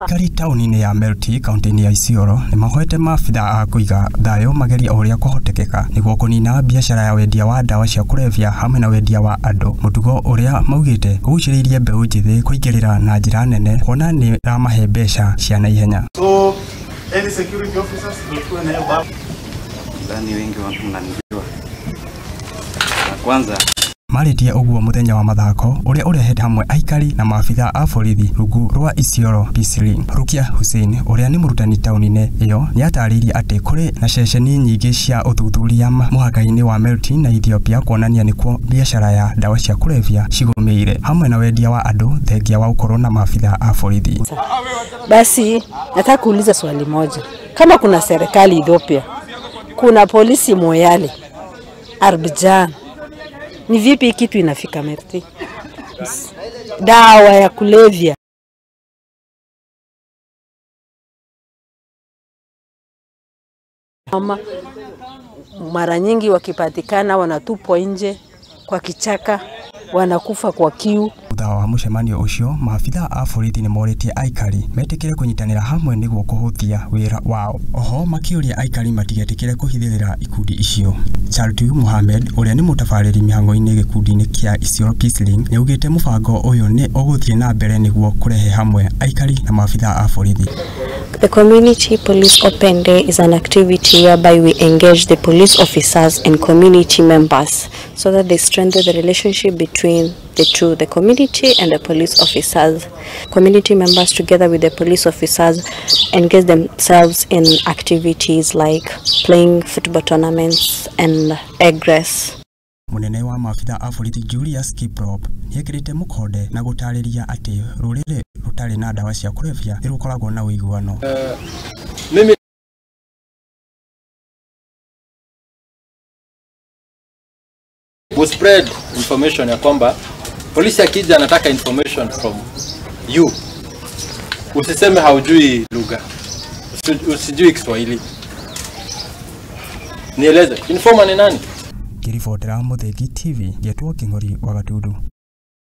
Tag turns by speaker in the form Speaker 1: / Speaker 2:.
Speaker 1: Aikari taũni-inĩ ya Merti kaunti-inĩ ya Isiolo nĩmahoete maabitha a kũiga thayũ magerie o ũrĩa kũhotekeka nĩguo kũnina biacara ya wendia wa ndawa cia kũrebia hamwe na wendia wa andũ, mũtugo ũrĩa maugĩte ũgucĩrĩirie mbeũ njĩthĩ kũingĩrĩra na njĩra nene kuona nĩ ĩramahe mbeca cia naihenya.
Speaker 2: So any security officers tuwe na hiyo baba.
Speaker 3: Nadhani wengi mnanijua. La kwanza
Speaker 1: marĩtie ũguo mũthenya wa mathako ũrĩa ũrehete hamwe aikari na maabitha a borithi rungu rwa Isiolo Peace Link. Rukia Hussein ũrĩa nĩ mũrutani taũni-inĩ ĩyo nĩatarĩirie atĩ kũrĩ na ceceni nyingĩ cia ũthuthuria mũhaka-inĩ wa Merti na Ethiopia kuonania nĩkuo biacara ya ndawa cia kũrebia cigũmĩire hamwe na wendia wa andũ thengia wa gũkorwo na maabitha a borithi.
Speaker 4: Basi nataka kuuliza swali moja, kama kuna serikali Ethiopia, kuna polisi Moyale, Arbijan, ni vipi kitu inafika Merti? Dawa ya kulevya. Mama mara nyingi wakipatikana wanatupwa nje kwa kichaka, wanakufa kwa kiu.
Speaker 1: Thutha wa mũcemanio ũcio maabitha a borithi nĩmorĩtie aikari metĩkĩre kũnyitanĩra hamwe nĩguo kũhũthia wĩra wao. Oho makĩũria aikari matigetĩkĩre kũhithĩrĩra ikundi icio. Chaltu Mohamed ũrĩa nĩ mũtabarĩri mĩhang'o-inĩ gĩkundi-inĩ kĩa Isiolo Peace Link nĩaugĩte mũbango ũyũ nĩ ũgũthiĩ na mbere nĩguo kũrehe hamwe aikari na maabitha a borithi.
Speaker 5: The Community Police Open Day is an activity whereby we engage the police officers and community members so that they strengthen the relationship between the two, the community and the police officers. Community members together with the police officers engage themselves in activities like playing football tournaments and egg race.
Speaker 1: Munene wa maabitha a borithi Julius Kiprop nĩekĩrĩte mũkonde na gũtarĩria atĩ rũrĩrĩ rũtarĩ na ndawa cia kũrebia nĩrũkoragwo na ũiguano.
Speaker 6: Mimi we spread information ya kwamba polisi akija anataka information from you. Usiseme haujui lugha, usijui Kiswahili. Nieleze, informer ni nani?
Speaker 1: Ngĩribotera Mũthĩgi TV, ngetwo Kĩng'ori wa Gatundu.